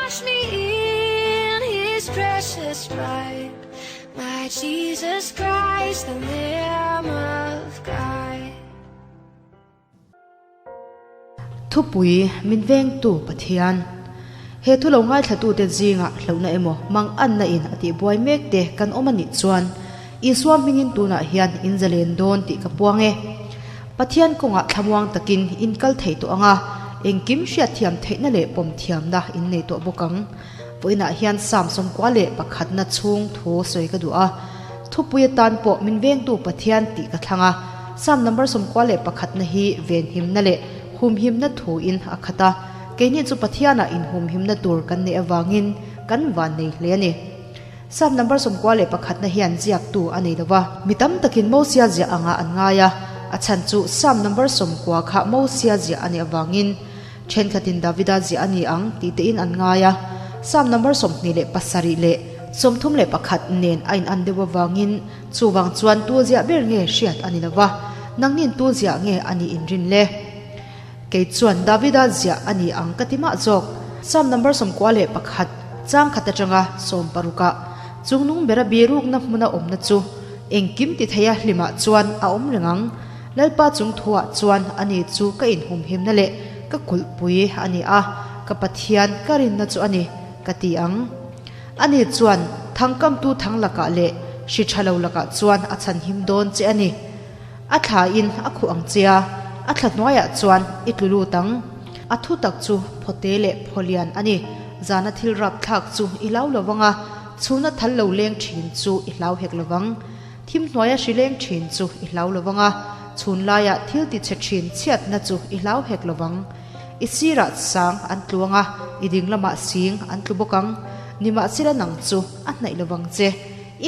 Wash me in his precious blood, my Jesus Christ, the Lamb of God. Thupui, Min vengtu Pathian. He thu lo ngaithlatute zingah hlauhna emaw mang anna in a tihbuai mek te kan awm a nih chuan Isua hmingin tunah hian in zalen dawn tih ka puang e. Pathian kawngah thlamuang takin in kal thei tawh ang a, engkim hriatthiam theihna leh pawm thiamna in nei tawh bawk ang. Vawiinah hian Psalm 91 leh pakhatna chhung thu sawi ka duh a. Thupui atan pawh min vengtu Pathian tih ka thlang a. Psalm number 91 leh pakhatna hi venhimna leh humhimna thuin a khat a. Keini chu Pathianah inhumhimna tur kan neih avangin kan vannei hle a ni. Psalm number 91 na hian ziaktu a nei lo va. Mi tam takin Mosia ziah angah an ngai a, a chhan chu Psalm number 90 kha Mosia ziah a nih avangin thenkhatin Davida ziah a ni ang tih tein an ngai a. Psalm number 27 leh 31 nen a inan deuh avangin chuvang chuan tu ziah ber nge hriat a ni lo va, nangnin tu ziah nge a nih inrin le? Kei chuan Davida ziah a ni ang ka ti mah zawk. Psalm number 91 chang khat atanga 60 ah chungnung bera birukna hmuna awmna chu engkim ti theia hlimah chuan a awm reng ang. Lalpa chung thuah chuan ani chu ka inhumhimna leh ka kulhpui a ni a, ka Pathian ka rinna chu a ni ka ti ang. Ani chuan thangkamtu thang lakah leh hri tha lo lakah chuan a chhanhim dawn che a ni. A thla in a khuh ang che a, a thla hnuaiah chuan i tlu lut ang. A thu tak chu phawte leh phawlian a ni. Zana thil rap thlak chu i hlau lo vang a, chhuna thal lo leng thin chu i hlau hek lo vang. Thim hnuaia hri leng thin chu i hlau lo vang a, chhun laia thil ti chhe thin chhiatna chu i hlau hek lo vang. I sirah sang an tlu ang a, i ding lamah sing an tlu bawk ang. Nimahsela nang chu a hnaih lo vang che.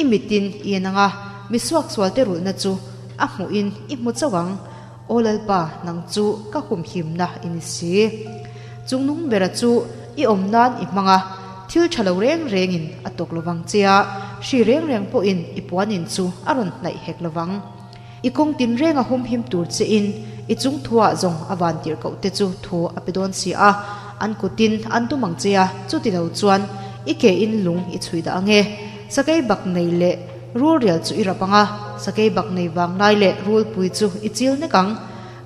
I mitin i en ang a, mi suaksual te rulhna chu a hmuhin i hmu chauh ang. Aw Lalpa, nang chu ka humhimna i ni si. Chungnung bera chu i awm nan i hmang a, thil tha lo reng rengin a tawk lo vang che a, hri reng reng pawhin i puanin chu a rawn hnaih hek lo vang. I kawng tin renga humhim tur che in i chung thuah zawng a van tirh koh te chu thu a pe dawn si a, an kutin an tum ang che a, chuti lo chuan i ke in lung i chhui dah ang e. Sakei bak nei leh rul rial chu i rap ang a, sakei bak nei vang lai leh rulpui chu i chil nek ang.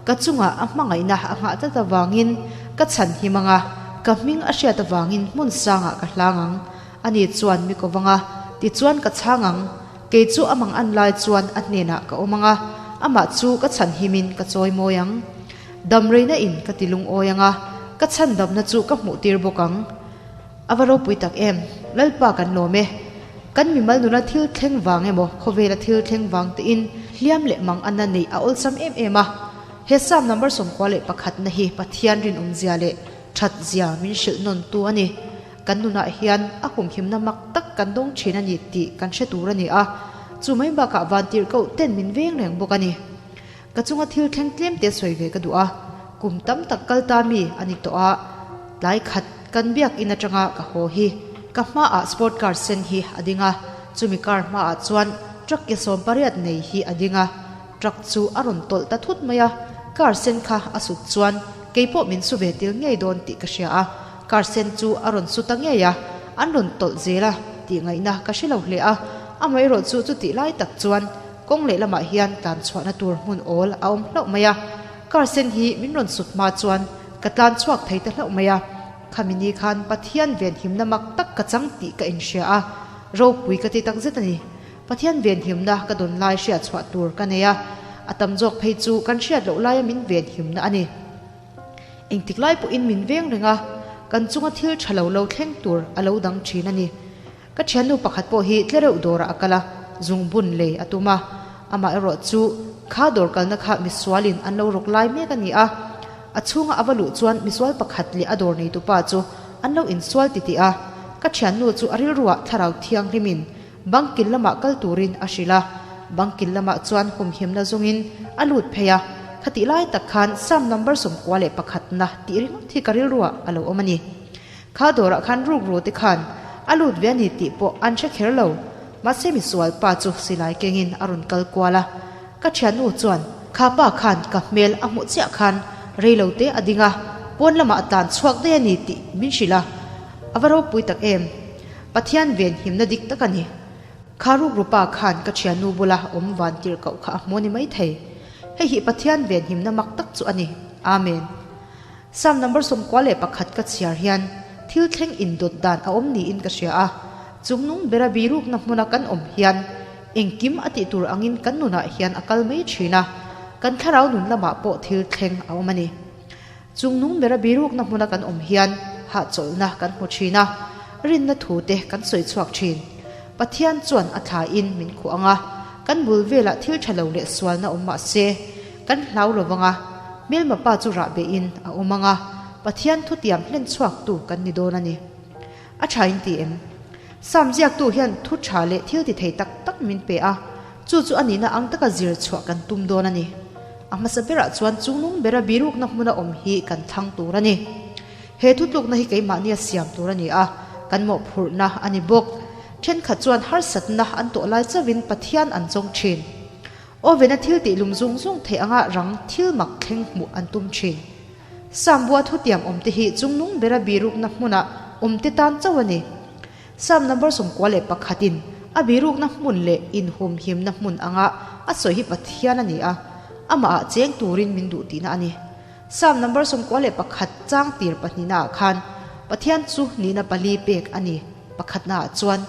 Ka chungah a hmangaihna a nghah tlat avangin ka chhan him ang a, ka hming a hriat avangin hmun sangah ka hlang ang. Ani chuan mi ko vang a, tichuan ka chhang ang. Kei chu a mang an lai chuan a hnenah ka awm ang a, amah chu ka chhan himin ka chawi mawi ang. Dam reina in ka ti lungawi ang a, ka chhan damna chu ka hmuh tir bawk ang. A va ropui tak em! Lalpa kan lawm e. Kan mimal nuna thil thleng vang emaw khawvela thil thleng vang tein hliam leh mang anna neih a awlsam em em a. He Psalm number 91 na hi Pathian rinawmzia leh thatzia min hrilh nawntu a ni. Kan nunah hian a humhimna mak tak kan dawng thin a ni tih kan hre tur a ni a, chu mai bakah vantirhkoh ten min veng reng bawk a ni. Ka chunga thil thleng tlem te sawi ve ka duh a, kum tam tak kal ta mi a ni tawh a, tlai khat kan biakin atanga ka haw hi ka hmaah sport car sen hi a ding a, chumi car hmaah chuan truck ke 80 nei hi a ding a, truck chu a rawn tawlh ta thut mai a, car sen kha a sut chuan keipawh min su ve tel ngei dawn tih ka hria a. Car sen chu a rawn su ta ngei a, an rawn tawlh zel a tih ngaihna ka hre lo hle a, amaherawh chu chutih lai tak chuan kawng leh lamah hian tlan chhuahna tur hmun awl a awm hlauh mai a, car sen hi min rawn sut hma chuan ka tlan chhuak thei ta hlauh mai a, khami ni khan Pathian venhimna mak tak ka chang tih ka inhria a, ropui ka ti tak zet a ni. Pathian venhimna ka dawn lai hriat chhuah tur ka nei a, a tam zawk phei chu kan hriat loh laia min venhimna a ni. Engtik lai pawhin min veng reng a, kan chunga thil tha lo lo thleng tur a lo dang thin a ni. Ka thiannu pakhat pawh hi tlereuh dawrah a kal a, zungbun lei a tum a. Amah erawh chu kha dawr kalna kha misualin an lo rawk lai mek a ni a. A chhunga a va luh chuan misual pakhat leh a dawr neitupa chu an lo insual titih a. Ka thiannu chu a rilruah thlarau thianghlimin Bangkil lamah kal turin a hrilh a, bangkil lamah chuan humhimna zawngin a lut phei a, khatih lai tak khan Psalm number 91 na tih ringawt hi ka rilruah a lo awm a ni. Kha dawrah khan rukru te khan a lut ve a ni tih pawh an hre kher lo, mahse misual pa chu silai kengin a rawn kal kual a, ka thiannu chuan kha pa khan ka hmel a hmuh chiah khan reilo te a ding a, pawn lamah a tlan chhuak daih a ni tih min hrilh a. A va ropui tak em! Pathian venhimna dik tak a ni. Kha rukrupa khan ka thiannu bula awm van tirh koh kha a hmu a ni maithei. Hei hi Pathian venhimna mak tak chu a ni. Amen. Psalm number 11 ka chhiar hian thil thleng indawt dan a awm niin ka hria a, chungnung bera birukna hmuna kan awm hian engkim a tih tur angin kan nunah hian a kal mai thin a, kan thlarau nun lamah pawh thil thleng a awm a ni. Chungnung bera birukna hmuna kan awm hian hahchawlhna kan hmu thin a, rinna thu te kan sawi chhuak thin. Pathian chuan a thlain min khuh ang a, kan bul velah thil tha lo leh sualna awm mah se, kan hlau lo vang a, hmelma pa chu rah behin a awm ang a, Pathian thutiam hlen chhuaktu kan ni dawn a ni. A tha in ti em? Sam ziaktu hian thu tha leh thil ti thei tak tak min pe a, chu chu a nihna ang taka zir chhuah kan tum dawn a ni. A hmasa berah chuan chungnung bera birukna hmuna awm hi kan thlang tur a ni. He thutlukna hi keimahnia siam tur a ni a, kan mawhphurhna a ni bawk. Thenkhat chuan harsatna an tawh lai chauhin Pathian an chawng thin. Oven-a thil tih lum zung zung theih anga rang thil mak thleng hmuh an tum thin. Sam bua thutiam awmte hi chungnung bera birukna hmuna awmte tan chauh a ni. Sam number 91 in a birukna hmun leh inhumhimna hmun anga a sawi hi Pathian a ni a, amahah cheng turin min duh tihna a ni. Sam number 91 chang tir pahnihna ah khan Pathian chu nihna pali pek a ni, pakhatna ah chuan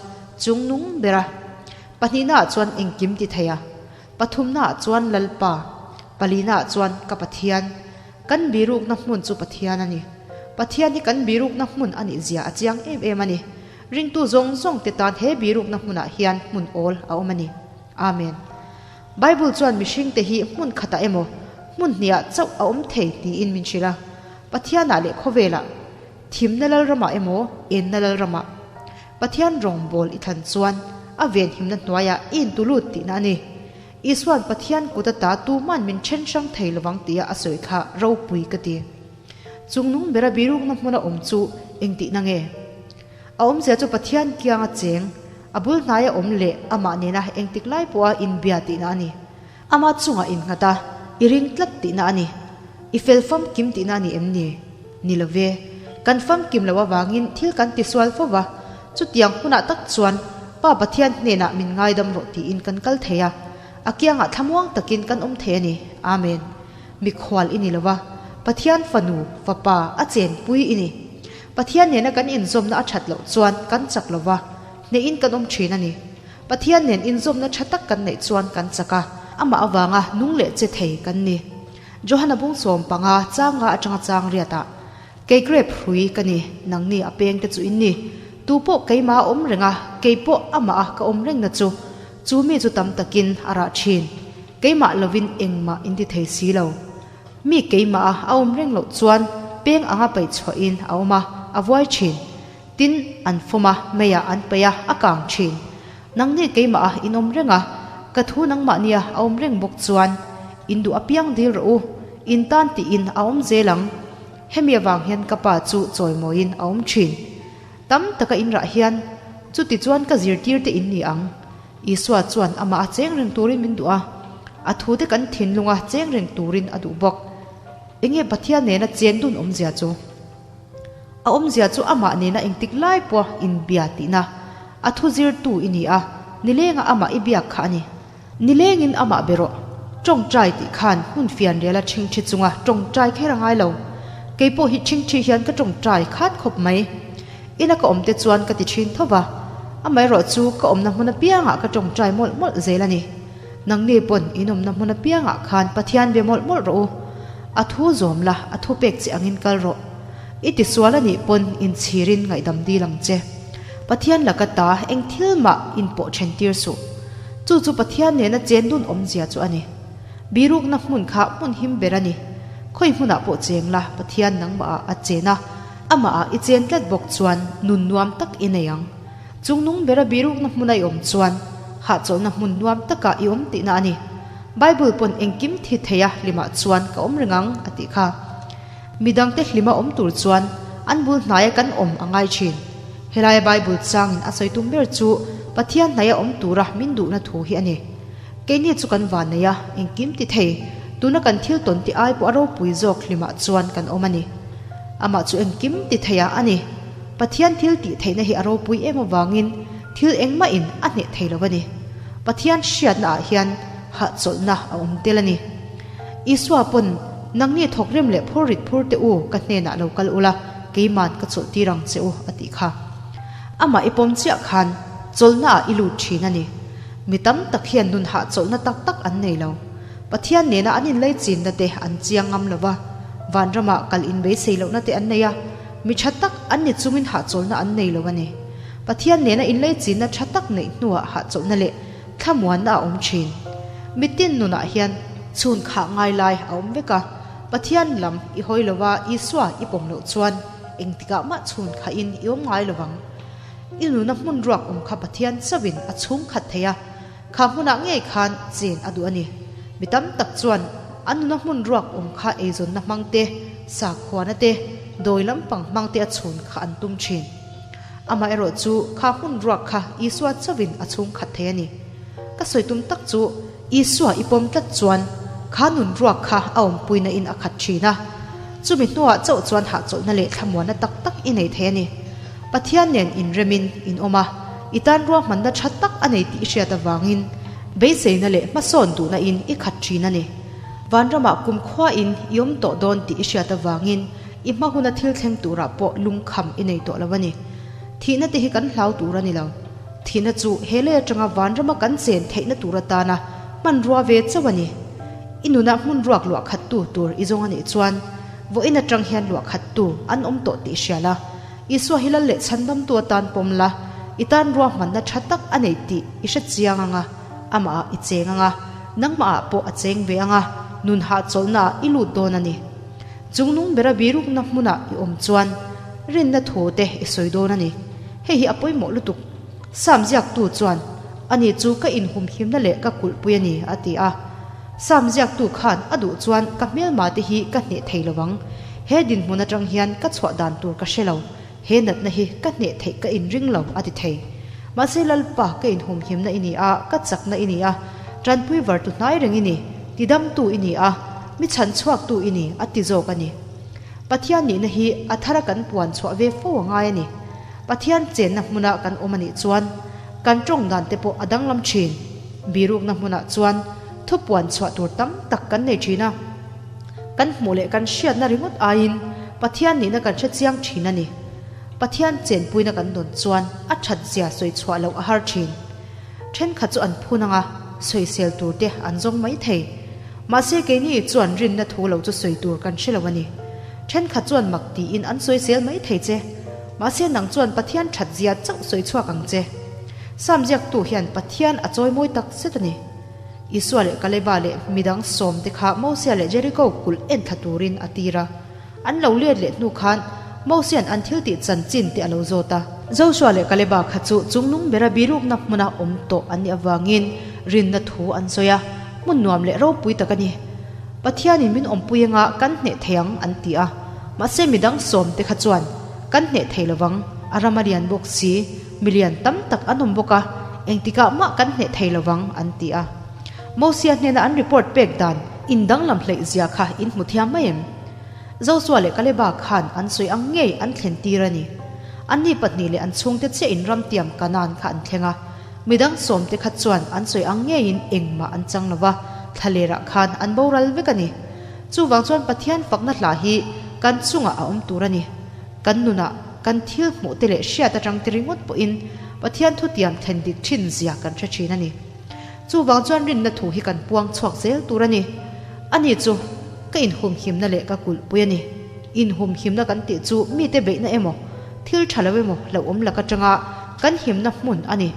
chungnung bera. Pahnihnaah chuan engkim ti thei a, pathumnaah chuan Lalpa, palinaah chuan ka Pathian. Kan birukna hmun chu Pathian a ni. Pathian hi kan birukna hmun a nih zia a chiang em em a ni. Ringtu zawng zawng te tan he birukna hmunah hian hmun awl a awm a ni. Amen. Bible chuan mihringte hi hmun khatah emaw, hmun hnihah chauh a awm thei tiin min hrilh a. Pathianah leh khawvelah, thimna lalramah emaw, enna lalramah. Pathian rawngbâwl i thlan chuan a venhimna hnuaiah i intulut tihna a ni. Isua'n Pathian kut ata tuman min then hrang thei lovang tia a sawi kha ropui ka ti. Chungnung bera birukna hmuna awm chu engtihna nge? A awmzia chu Pathian kianga cheng, a bul hnaia awm leh amah nena engtik lai pawha inbia tihna a ni. Ama chungah innghat a, i ring tlat tihna a ni. I fel famkim tihna a ni em ni? Ni lo ve. Kan famkim loh avangin thil kan tisual fo va, chutiang hunah tak chuan Pa Pathian hnenah min ngaidam rawh tiin kan kal thei a, a kiangah thlamuang takin kan awm thei a ni. Amen. Mikhual i ni lo va, Pathian fanu, fapa, a chenpui i ni. Pathian nena kan inzawmna a that loh chuan kan chak lo va, hnehin kan awm thin a ni. Pathian nen inzawmna tha tak kan neih chuan kan chak a, amah avanga nung leh che thei kan ni. Johana bung 15 changa atanga chang riatah, Kei grape hrui ka ni, nangni a pengte chu in ni. Tu pawh keimah a awm reng a, kei pawh amah a ka awm rengna chu, chu mi chu tam takin a rah thin. Keimah lovin engmah in ti thei si lo. Mi keimah a a awm reng loh chuan peng anga paih chhuahin a awm a, a vuai thin. Tin, an fawm a, meiah an paih a, a kang thin. Nangni keimah a in awm reng a, ka thu nangmahnia a awm reng bawk chuan in duh apiang dil rawh u, in tan tiin a awm zel ang. Hemi avang hian ka pa chu chawimawiin a awm thin. Tam taka in rah hian, chuti chuan ka zirtirte in ni ang. Isua chuan amah a cheng reng turin min duh a, a thute kan thinlunga cheng reng turin a duh bawk. Enge Pathian nena chen dun awmzia chu? A awmzia chu amah nena engtik lai pawha inbia tihna, a thu zirtu i ni a, nilenga amah i biak kha a ni. Nilengin amah be rawh. Tawngtai tih khan hmun fian riala ṭhingṭhi chunga tawngtai kher a ngai lo. Kei pawh hi ṭhingṭhi hian ka tawngtai khat khawp mai. Ina ka awmte chuan ka ti ṭhin tho va, amaherawh chu ka awmna hmun apiangah ka tawngtai mawlh mawlh zel a ni. Nangni pawn in awmna hmun apiangah khan Pathian be mawlh mawlh rawh u. A thu zawm la, a thu pek che angin kal rawh. I tisual a nih pawn inchhirin ngaihdam dil ang che. Pathian laka ta eng thil mah inpawh then tir suh. Chu chu Pathian nena chen dun awmzia chu a ni. Birukna hmun kha hmun him ber a ni. Khawi hmunah pawh cheng la, Pathian nangmahah a chen a, amahah i chen tlat bawk chuan nun nuam tak i nei ang. Chungnung bera birukna hmuna i awm chuan hahchawlhna hmun nuam takah i awm tihna a ni. Bible pawn engkim thi thei a hlimah chuan ka awm reng ang a tih kha. Midangte hlima awm tur chuan an bul hnaia kan awm a ngai thin. Helaia Bible changin a sawi tum ber chu Pathian hnaia awm tura min duhna thu hi a ni. Keini chu kan van nei a, engkim ti thei, tuna kan thil tawn ti ai pawh a ropui zawk hlimah chuan kan awm a ni. Amah chu engkim ti thei a a ni. Pathian thil tih theihna hi a ropui em avangin thil engmah in a hneh thei lo a ni. Pathian hriatna ah hian hahchawlhna a awm tel a ni. Isua pawn, Nangni thawk rem leh phur rit phur teh u, ka hnenah lo kal ula, keiman ka chawlh tir ang che u, a tih kha. Amah i pawm chiah khan chawlhna ah i lut thin a ni. Mi tam tak hian nun hahchawlhna tak tak an nei lo. Pathian nena an inlei chinna te an chiang ngam lo va, vanramah kal inbeisei lohna te an nei a, mi tha tak an ni chungin hahchawlhna an nei lo a ni. Pathian nena inlei chinna tha tak neih hnuah hahchawlhna leh thlamuanna a awm thin. Mitin nunah hian chhun khah ngai lai a awm vek a, Pathian lam i hawi lo va, Isua i pawm loh chuan engtikah mah chhun khahin i awm ngai lo vang. I nuna hmun ruak awm kha Pathian chauhin a chhung khat thei a, Kha hmunah ngei khan chen a duh a ni. Mi tam tak chuan an nuna hmun ruak awm kha eizawnna hmang te, sakhuana te, dawi lampang hmang te a chhun kha an tum thin. Amaherawh chu kha hmun ruak kha Isua chauhin a chhung khat thei a ni. Ka sawi tum tak chu Isua i pawm tlat chuan kha nun ruak kha a awmpuina in a khat thin a. Chumi hnuah chauh chuan hahchawlhna leh thlamuanna tak tak i nei thei a ni. Pathian nen inremin in awm a, i tan ruahmanna tha tak a nei tih i hriat avangin beiseina leh hmasawn duhna in i khat thin a ni. Vanramah kumkhuain i awm tawh dawn tih i hriat avangin i hma huna thil thleng turah pawh lungkham i nei tawh lo a ni. Thihna te hi kan hlau tur a ni lo. Thihna chu he lei atanga vanrama kan chen theihna tur atana hmanrua ve chauh a ni. I nunah hmun ruak luah khattu tur i zawng a nih chuan vawiin atang hian luah khattu an awm tawh tih hria la. Isua hi lal leh chhandamtu atan pawm la, i tan ruahmanna tha tak a nei tih i hre chiang ang a, amahah i cheng ang a, nangmahah pawh a cheng ve ang a, nun hahchawlhnaah i lut dawn a ni. Chungnung bera birukna hmunah i awm chuan rinna thu te i sawi dawn a ni. Hei hi a pawimawh lutuk. Sam ziaktu chuan, Ani chu ka inhumhimna leh ka kulhpui a ni, a ti a. Sam ziaktu khan a duh chuan ka hmelma te hi ka hneh thei lo ang. He dinhmun atang hian ka chhuah dan tur ka hre lo. He natna hi ka hneh theih ka inring lo, a ti thei. Mahse Lalpa ka inhumhimna i ni a, ka chakna i ni a, tanpui vartu hnai reng i ni, tidamtu i ni a, mi chhanchhuaktu i ni, a ti zawk a ni. Pathian nihna hi a thara kan puan chhuah ve fo a ngai a ni. Pathian chenna hmuna kan awm a nih chuan kan tawng dan te pawh a danglam thin. Birukna hmunah chuan thupuan chhuah tur tam tak kan nei thin a. Kan hmuh leh kan hriatna ringawt aiin Pathian nihna kan hre chiang thin a ni. Pathian chenpuina kan dawn chuan a that zia sawi chhuah loh a har thin. Thenkhat chu an phun anga sawisel tur te an zawng mai thei. Mahse keini chuan rinna thu lo chu sawi tur kan hre lo a ni. Thenkhat chuan mak tiin an sawisel mai thei che. Mahse nang chuan Pathian that zia chauh sawi chhuak ang che. Sam ziaktu hian Pathian a chawi mawi tak zet a ni. Isua leh Kaleba leh midang sawmte kha Mosia leh Jeriko kulh en thla turin a tir a. An lo let leh hnu khan Mosia'n an thil tih chanchin te a lo zawt a. Joshua leh Kaleba kha chu chungnung bera birukna hmuna awm tawh an nih avangin rinna thu an sawi a, hmun nuam leh ropui tak a ni. Pathianin min awmpui anga kan hneh thei ang an ti a. Mahse midang sawmte kha chuan kan hneh thei lovang, a ram a lian bawk si, Milian tam tak an awm bawk a, engtikah mah kan hneh thei lovang, an ti a. Mosia hnena an report pek dan in danglam hleih zia kha in hmu thiam mai em? Joshua leh Kaleba khan an sawi ang ngei an thlen tir a ni. Anni pahnih leh an chhungte chiah in ram tiam Kanaan kha an thleng a. Midang sawmte kha chuan an sawi ang ngeiin engmah an chang lo va, thlalerah khan an boral vek a ni. Chuvang chuan Pathian fakna hla hi kan chungah a awm tur a ni. Kan nunah kan thil hmuh te leh hriat atang te ringawt pawhin Pathian thutiam thlen dik thin zia kan hre thin a ni. Chuvang chuan rinna thu hi kan puang chhuak zel tur a ni. Ani chu ka inhumhimna leh ka kulhpui a ni. Inhumhimna kan tih chu mite beihna emaw, thil tha lo emaw hlauhawm lak atanga kan himna hmun a ni.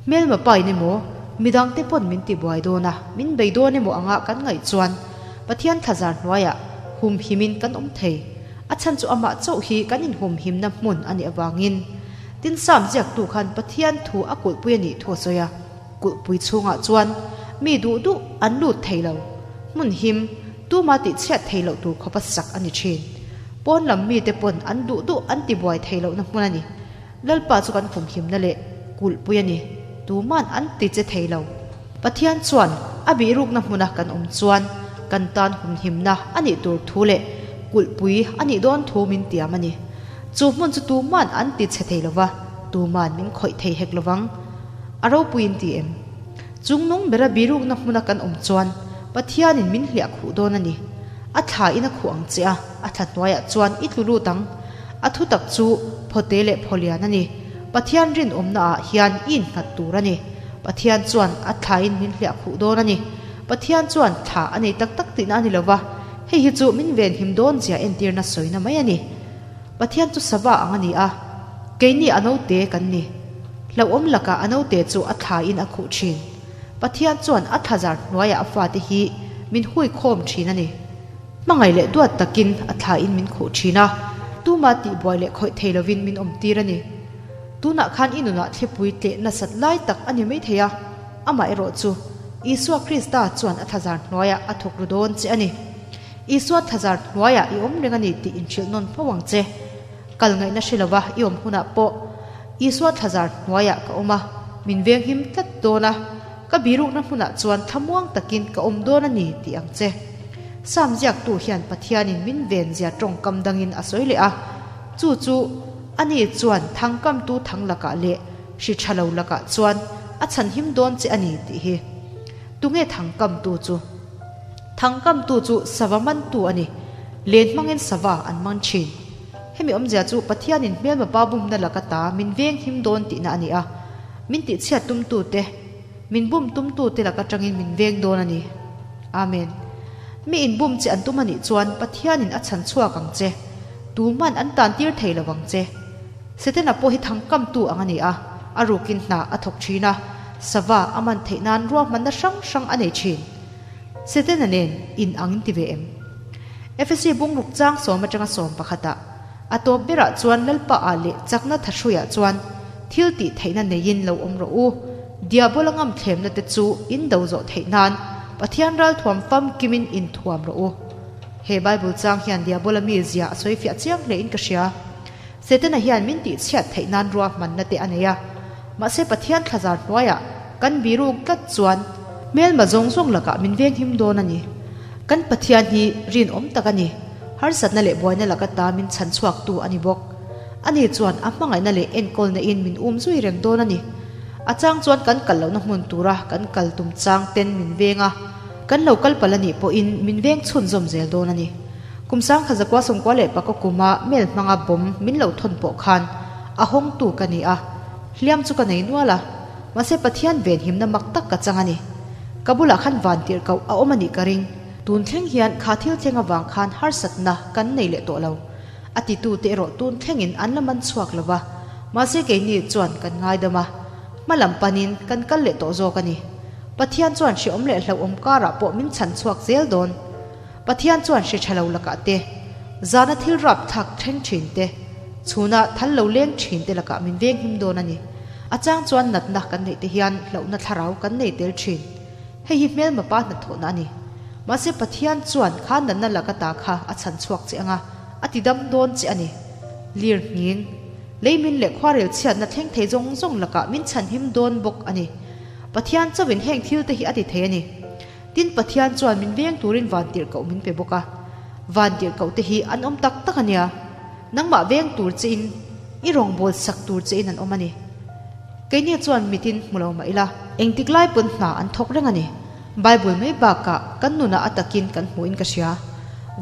Hmelma pain emaw, midangte pawn min tibuai dawn a, min bei dawn emaw anga kan ngaih chuan Pathian thlazar hnuaiah humhimin kan awm thei. A chhan chu amah chauh hi kan inhumhimna hmun a nih avangin. Tin Sam ziaktu khan Pathian thu a kulhpui a nih thu a sawi a, kulhpui chhungah chuan mi duh duh an lut thei lo, hmun him, tuma tihchhiat thei loh tur khawpa sak a ni thin. Pawn lam mite pawn an duh duh an tibuai thei lohna hmun a ni. Lalpa chu kan humhimna leh kulhpui a ni, tuman an ti che thei lo. Pathian chuan a bihrukna hmuna kan awm chuan kan tan humhimna a nih tur thu leh kulhpui a nih dawn thu min tiam a ni. Chu hmun chu tuman an ti chhe thei lova, tuman min khawih thei hek lovang. A ropui in ti em? Chungnung bera birukna hmuna kan awm chuan Pathianin min hliah khuh dawn a ni. A thla in a khuh ang che a, a thla hnuaiah chuan i tlu lut ang. A thutak chu phawte leh phawlian a ni. Pathian rinawmna ah hian i innghat tur a ni. Pathian chuan a thla in min hliah khuh dawn a ni. Pathian chuan thla a nei tak tak tihna a ni lova, hei hi chu min venhim dawn zia entirna sawina mai a ni. Pathian chu sava ang a ni a, keini a naute kan ni. Hlauhawm lakah a naute chu a thla in a khuh thin. Pathian chuan a thlazar hnuaiah a fate hi min hui khawm thin a ni. Hmangaih leh duat takin a thla in min khuh thin a. Tuma tihbuai leh khawih thei lovin min awm tir a ni. Tunah khan i nunah thlipui tleh nasat lai tak a ni mai thei a, amaherawh chu Isua Krista chuan a thlazar hnuaiah a thawk ru dawn che a ni. Isua thlazar hnuaiah i awm reng a ni tih inhrilh nawn fo ang che. Kal ngaihna hre lova i awm hunah pawh Isua thlazar hnuaiah ka awm a, min venghim tlat dawn a, ka birukna hmunah chuan thlamuang takin ka awm dawn a ni tih ang che. Sam ziaktu hian Pathianin min ven zia tawngkam dangin a sawi leh a, chu chu ani chuan thangkamtu thang lakah leh hri tha lo lakah chuan a chhanhim dawn che a ni tih hi. Tunge thangkamtu chu? Thangkamtu chu sava mantu a ni. Len hmangin sava an man thin. Hemi awmzia chu Pathianin hmelma pa bumna laka ta min veng him dawn tihna a ni a. Min tihchhiat tumtute, min bum tumtute laka tangin min veng dawn a ni. Amen. Mi inbum che an tum a nih chuan Pathianin a chhan chhuak ang che. Tuman an tan tir thei lo vang che. Setana pawh hi thangkamtu ang a ni a, a rukin hna a thawk thin a, sava a man theih nan ruahmanna hrang hrang a nei thin. Setana nen in ang in ti ve em? Efesi bungruk chang sawm atanga sawm pakhatah, a tawp berah chuan Lalpa ah leh chakna thahruiah chuan thil tih theihna neiin lo awm rawh u. Diabola ngam thlemna te chu in do zawh theih nan Pathian ralthuam famkimin in thuam rawh u. He Bible chang hian Diabola mi zia a sawi fiah chiang hle in ka hria. Setana hian min tih chhiat theih nan ruahmanna te a nei a. Mahse Pathian thlazar hnuaiah kan biruk tlat chuan hmelma zawng zawng lakah min venghim dawn a ni. Kan Pathian hi rinawm tak a ni. Harsatna leh buaina laka ta min chhan chhuaktu a ni bawk. Ani chuan a hmangaihna leh enkawlna in min um zui reng dawn a ni. A chang chuan kan kal lohna hmun tura kan kal tum chang ten min veng a, kan lo kal palh a nih pawhin min veng chhunzawm zel dawn a ni. Kum sangkhat zakua sawmkua leh pakaw kuma mel hmanga bawm min lo thawn pawh khan a hawngtu ka ni a, hliam chu ka nei nual a, mahse Pathian venhimna mak tak ka chang a ni. Ka bulah khan van tirh koh a awm a nih ka ring. Tun thleng hian kha thil thleng avang khan harsatna kan nei leh tawh lo. A titute erawh tun thlengin an la man chhuak lo va, mahse keini chuan kan ngaidam a, hma lam panin kan kal leh tawh zawk a ni. Pathian chuan hreawm leh hlauhawm karah pawh min chhan chhuak zel dawn. Pathian chuan hre tha lo lakah te, zana thil rap thlak thleng thin te, chhuna thal lo leng thin te lakah min venghim dawn a ni. A chang chuan natna kan neih te hian hlauhna thlarau kan nei tel thin. Hei hi hmelma pa hnathawhna a ni. Mahse Pathian chuan kha natna laka ta kha a chhan chhuak che anga, a ti dam dawn che a ni. Lir nghing, leimin leh khuarel chhiatna thleng thei zawng zawng lakah min chhanhim dawn bawk a ni. Pathian chauhin heng thil te hi a ti thei a ni. Tin, Pathian chuan min veng turin van tirhkoh min pe bawk a. Van tirhkoh te hi an awm tak tak a nia. Nangmah veng tur che in, i rawngbâwl sak tur che in an awm a ni. Keini chuan mitin hmu lo mah ila, engtik lai pawn hna an thawk reng a ni. Bible mai bakah kan nunah a takin kan hmuhin ka hria.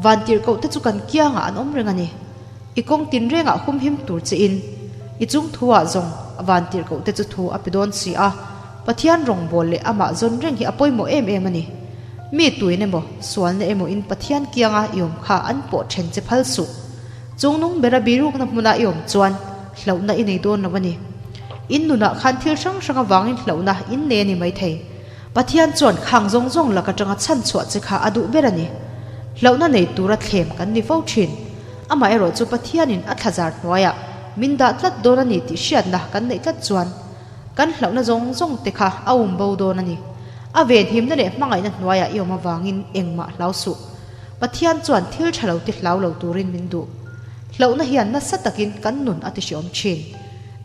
Van tirhkoh te chu kan kiangah an awm reng a ni. I kawng tinrengah humhim tur che in, i chung thu-ah zawng van tirhkoh te chu thu a pe dawn si a. Pathian rawngbâwl leh amah zawn reng hi a pawimawh em em a ni. Mi tuin emaw, sualna emaw in Pathian kianga i awm kha an pawh then che phal suh. Chungnung bera birukna hmuna i awm chuan hlauhna i nei dawn lo a ni. In nunah khan thil hrang hrang avangin hlauhna in nei a ni maithei. Pathian chuan khang zawng zawng lak atanga chhan chhuah che kha a duh ber a ni. Hlauhna nei tura thlem kan ni fo thin. Amaherawh chu Pathianin a thlazar hnuaiah min dah tlat dawn a ni tih hriatna kan neih tlat chuan Kan hlauhna zawng zawng te kha a um bo dawn a ni. A venhimna leh hmangaihna hnuaiah i awm avangin engmah hlau suh. Pathian chuan thil tha lo te hlau lo turin min duh. Hlauhna hian nasa takin kan nun a ti hreawm thin.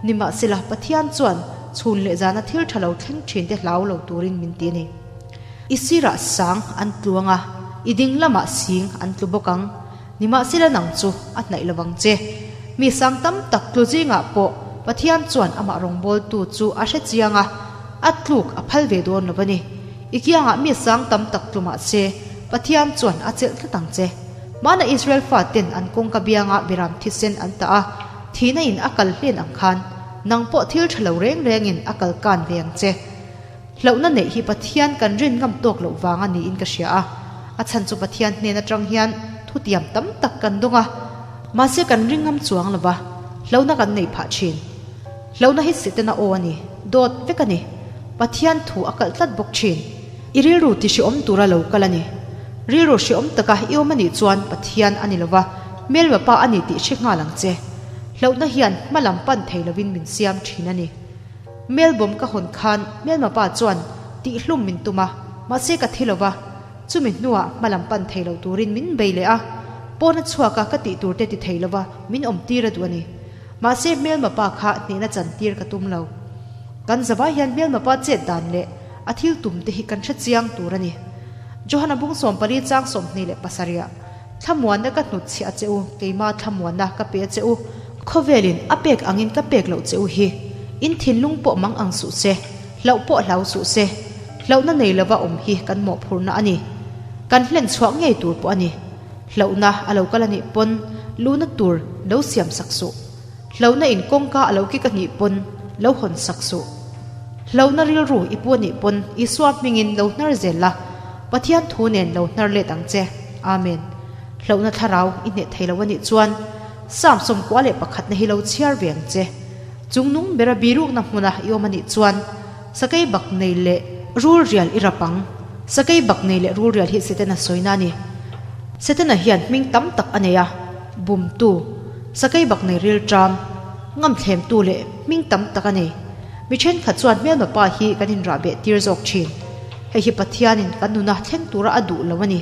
Nimahsela, Pathian chuan chhun leh zana thil tha lo thleng thin te hlau lo turin min ti a ni. I sirah sang an tluang a, i ding lamah sing an tlu bawk ang. Nimahsela nang chu a hnaih lovang che. Mi sang tam tak tlu zingah pawh Pathian chuan amah rawngbawltu chu a hre chiang a, a tluk a phal ve dawn lo a ni. I kiangah mi sang tam tak tlu mah se, Pathian chuan a chelh tlat ang che. Hmana Israel faten an kawngka biangah beram thisen an tah a, thihna in a kal hlen ang khan, nang pawh thil tha lo reng rengin a kal kan ve ang che. Hlauhna neih hi Pathian kan rin ngam tawk loh vang a niin ka hria a, a chhan chu Pathian hnen atang hian thutiam tam tak kan dawng a, mahse kan ring ngam chuang lo va, hlauhna kan neih phah thin. Hlauhna hi Setana aw a ni, dawt vek a ni. Pathian thu a kalh tlat bawk thin. I rilru ti hreawm tura lo kal a ni. Rilru hreawm taka i awm a nih chuan Pathian a ni lo va, hmelma pa a ni tih hre nghal ang che. Hlauhna hian hma lam pan thei lovin min siam thin a ni. Melbawm ka hawn khan hmelma pa chuan tihhlum min tum a, mahse ka thi lo va, chumi hnuah hma lam pan thei lo turin min bei leh a, pawn a chhuak a ka tih tur te ti thei lo va min awm tir a duh a ni. Mahse hmelma pa kha hnehna chan tir ka tum lo. Kan zavai hian hmelma pa chet dan leh a thil tum te hi kan hre chiang tur a ni. Johana bung 14 chang 27 Thlamuanna ka hnutchhiah a che u, keima thlamuanna ka pe a che u, khawvelin a pek angin ka pek loh che u hi, in thinlung pawh mang ang suh se, hlauh pawh hlau suh se, hlauhna nei lova awm hi kan mawhphurhna a ni. Kan hlen chhuah ngei tur pawh a ni. Hlauhna a lo kal a nih pawn luhna tur lo siam sak suh. Hlauhna in kawngka a lo kik a nih pawn lo hawn sak suh. Hlauhna rilru i pu a nih pawn Isua hmingin lo hnar zel la, Pathian thu nen lo hnar let ang che. Amen. Hlauhna thlarau i hneh thei lo a nih chuan Psalm 11 na hi lo chhiar ve ang che. Chungnung bera birukna hmuna i awm a nih chuan Sakei bak nei leh rul rial i rap ang. Sakei bak nei leh rul rial hi Setana sawina a ni. Setana hian hming tam tak a nei a, bumtu, sakei bak nei rilṭam, ngamthlemtu leh hming tam tak a nei. Mi thenkhat chuan hmelma pa hi kan inrah beh tir zawk thin. Hei hi Pathianin kan nuna thleng tura a duh lo a ni.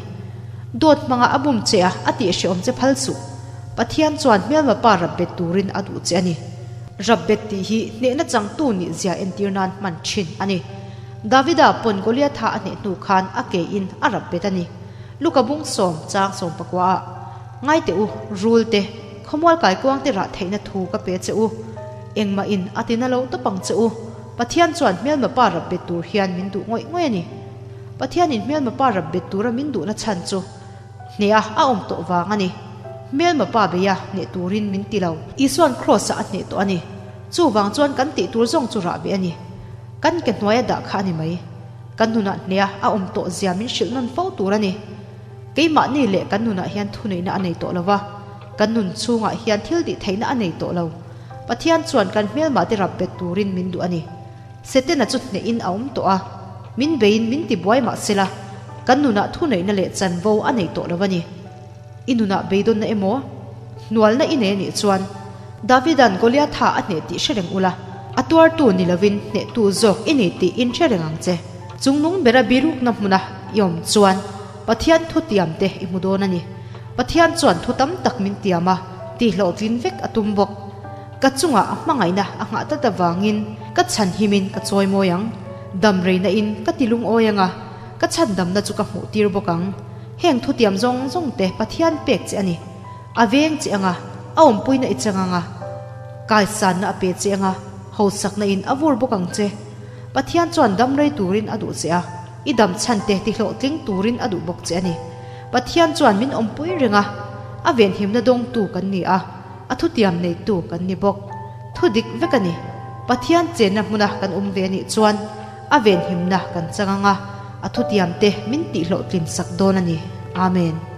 Dawt hmanga a bum che a, a tih hrehawm che phal suh. Pathian chuan hmelma pa rap bet turin a duh che a ni. Rap bet tih hi hnehna changtu nih zia entir nan hman thin a ni. Davida pawn Goliatha a hneh hnu khan a ke in a rap bet a ni. Luka bung sawm chang sawm pakua ah, Ngai teh u, rul te, khawmual kaikuang te rah theihna thu ka pe che u. Engmah in a tina lo tawp ang che u. Pathian chuan hmelma pa rap bet tur hian min duh ngawih ngawih a ni. Pathian in hmelma pa rap bet tura min duhna chhan chu Hneh a a awm tawh vang a ni. Hmelma pa beia hneh turin min ti lo. Isuan Kraws-ah a hneh tawh a ni. Chuvang chuan kan tih tur zawng chu rah ve a ni. Kan ke hnuaia dah kha a ni mai. Kan nunah hneh a a awm tawh zia min hrilh nawn fo tur a ni. Keimahni leh kan nunah hian thuneihna a nei tawh lo va, kan nun chhungah hian thil tih theihna a nei tawh lo. Pathian chuan kan hmelmahte rap bet turin min duh a ni. Setena chu hnehin a awm tawh a, min beiin min ti buai mah sela, kan nunah thuneihna leh chanvo a nei tawh lo a ni. I nunah beidawnna emaw, hnualna i nei a nih chuan, Davida'n Goliatha a hneh tih hre reng ula, a tuartu ni lovin hnehtu zawk i ni tih in hre reng ang che. Chungnung bera birukna hmuna i awm chuan Pathian thu tiamte i hmu dawn a ni. Pathian chuan thu tam tak min tiam a, tihhlawhtlin vek a tum bawk. Ka chungah a hmangaihna a nghah tlat avangin ka chhan himin ka chawi mawi ang. Dam reina in ka ti lungawi ang a, ka chhan damna chu ka hmuh tir bawk ang. Heng thutiam zawng zawng te Pathian pek che a ni. A veng che ang a, a awmpuina i chang ang a, kaisanna a pe che ang a, hausakna in a vur bawk ang che. Pathian chuan dam rei turin a duh che a, i dam chhan te ti hlawhtling turin a duh bawk che a ni. Pathian chuan min awmpui reng a, a venhimna dawngtu kan ni a. A thutiam neitu kan ni bawk. Thu dik vek a ni. Pathian chenna hmuna kan awm ve anih chuan a venhimna kan chang ang a, a thutiamte min tihhlawhtlin sak dawn a ni. Amen.